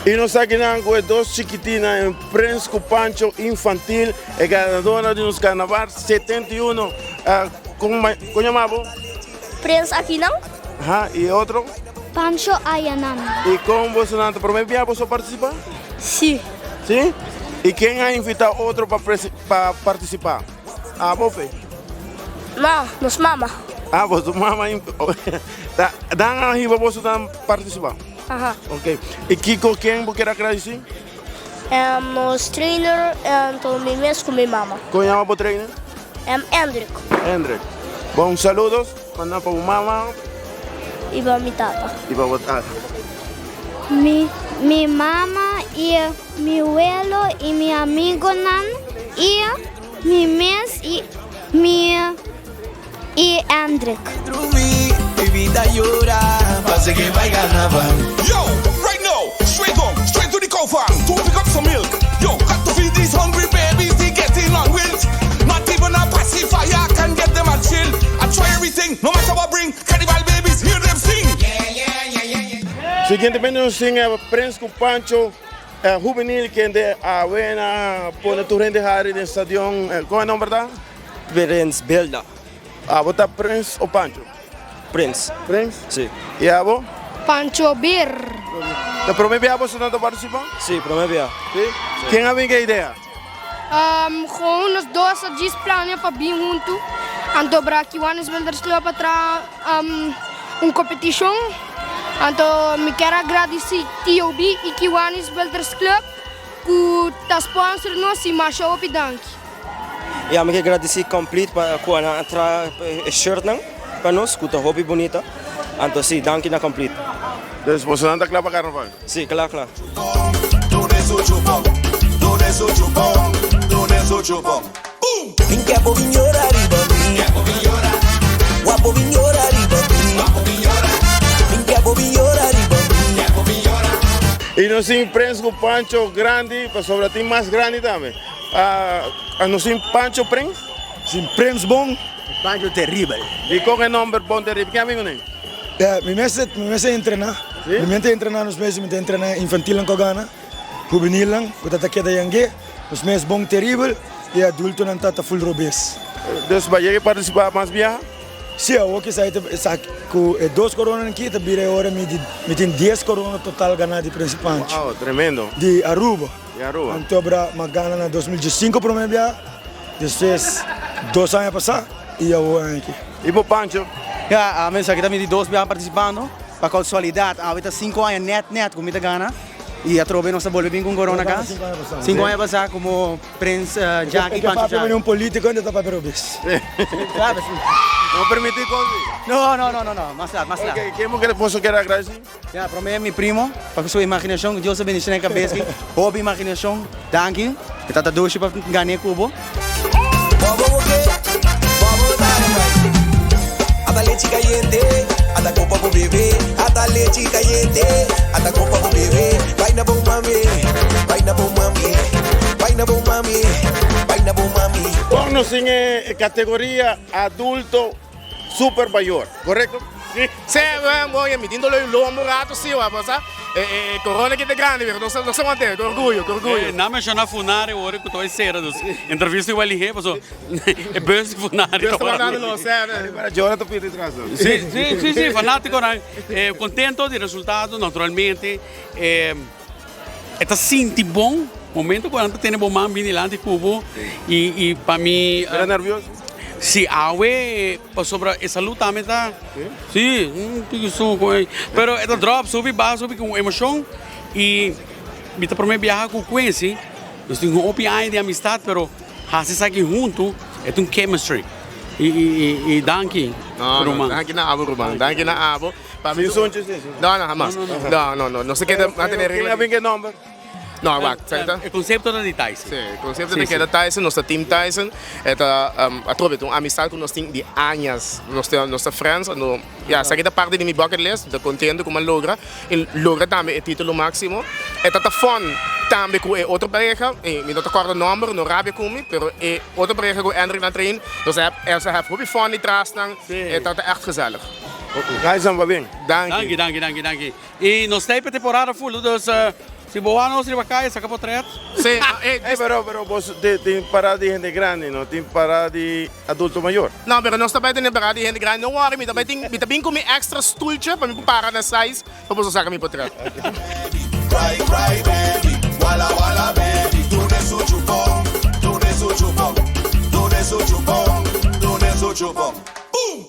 Y nos ta akinan cu e dos chikitina en Prins cu Pancho Infantil, e ganadornan di nos Carnaval 71. Con con yama bo? Prins akinan. Aha, y e otro? Pancho ayanan. Y con bosonan ta prome bia boso a participa? Si. Si? Y ken a invita otro pa pa participa? Abo fe? No, nos mama. Ah, boso mama ta dan a hiba boso ta participa? Aha. Ok. Y kico ken bo kier a agradeci? Nos trainer anto mi mes cu mi mama. Con yama bo trainer? Hendrik. Hendrik. Bon, saludos manda pa bo mama. Y pa mi tata. Y pa bo tata. Mi mi mama y mi welo y mi amigonan y mi mes y mi y Hendrik. Siguientemente nos tin e Prins cu Pancho Juvenil kende awe na pone tur hende hari den stadion. Con e nomber ta? Prins Belda. Abo ta Prins o Pancho? Prins. Prins? Si. Y abo? Pancho Bir. Ta prome bia boso ta participa? Si, prome bia. Si? Ken a bin ke idea? Gewoon nos dos a djis plania pa bin huntu. Anto bra Kiwanis Builders Club a traha un competicion. Anto mi kier a gradici TOB y Kiwanis Builders Club cu ta sponsor nos y masha hopi danki. Ya mi ke gradisí Complete pa ku nan a traha e shirtnan pa nos ku ta hopi bunita. Anto si, danki na Complete. Dus bosonan ta kla pa karnaval? Si, kla kla. I nos tin Prens ku Pancho grandi pasobra tin mas grandi tambe. A nos tin Pancho Prins? Sin Prins bon. Pancho terribel. Dikon e nomber bon terribel? Ken amigo nen? Ya, mi mes mi mes a entrena. Si? Mi mes ta entrena nos mes, mi ta entrena infantilnan ku a gana, hubenilnan ku ta ta keda yangue, nos mes bon terribel i adultonan ta ta full robes. Dus bo a yega participa mas biaha? Si, awor ki esaki ta esaki ku e dos koronanan aki ta bira e ora mi di mi tin dies korona total gana di Prins Pancho. Wow, tremendo. Di Aruba. Di Aruba. Anto bra m'a gana na 2015 prome bia, despues dos aña pasá y awor aña aki. Y bo Pancho? Ya, ami esaki ta mi di dos biaha participando. Pa casualidad awe ta cinco aña net net cu mi ta gana y atrobe nos ta bolbe bin cu un corona cas. Cinco aña pasá como Prins Jacky, Pancho Papia Jacky. mane un politico ende ta papia robes. No permiti cos di. No, no, no, no, no, mas lat, mas lat. Ok, ken bo boso kier agradeci? Ya, prome mi primo, pa su imaginacion, Dios a bendiciona e cabes aki, hopi imaginacion, danki, e tata dushi pa gana e cubo. Bon nos tin e categoria adulto super mayor, correcto? Sí, oye, mi tin dolor di lombo un rato sí, wak, sa, e corona aki ta grandi, pero nos nos ta want'é, ku orguyo, ku orguyo. Nan menshoná Funari ora ku ta bai sera, dus entrevista igual lihé, paso e bus di Funari ta wardando nos, eh. Para Jonah ta pidi tras nos. Sí, sí, sí, sí, fanátikonan kontento di resultado, naturalmente, e ta sinti bon momento ku nan ta tene bo man bin dilanti ku bo i pa mi. Era nervioso? Sí, awe pasobra e salud tambe ta, sí, un tiki suku ei, pero e ta drop, subi baha, subi ku emoshon i mi ta prome biaha ku Quincy, nos tin hopi aña di amistad pero hasi esaki huntu e ta un chemistry i i i danki No, no, ruman. danki na abo ruman, danki na abo. Pa mi Sin sunchi si, si. No, no, hamas. No, no, no, nos ta keda mantene Pero regla ken a di. bin ku e nomber? No, wak, sa ta? E konsepto ta di Tyson. Sí, e konsepto Sí, ta sí. keda Tyson, nos ta team Tyson. E ta, atrobe, ta un amistad ku nos tin di añas. Nos ta, nos ta friends, anto, ya, esaki ta parti di mi bucket list. Mi ta kontento ku mi a logra i logra tambe e titulo máksimo. E ta ta fun tambe ku e otro pareha, i mi no ta kòrda nòmber, no rabia ku mi, pero e otro pareha ku Hendrik nan train, nos a hèf, nos a hèf hopi fun di trasnan. E ta ta ègt gezellig. Tyson, pabien. Danki. Danki, danki, danki, danki. I nos ta ei pa e temporada full, dus. Si bo wak nos riba kaya saka potret. Sí, eh, Ey, pero, pero boso tin parada di hende grandi, no tin parada di adulto mayor. No, pero nos ta bai tene parada di hende grandi. No worry, mi ta bai tin, mi ta bin ku mi extra stoeltje pa mi por para na size pa boso saka mi potret. Cry, cry, baby, wala, wala, baby. Dune su chupón, dune su chupón, dune su chupón, dune su chupón. Boom!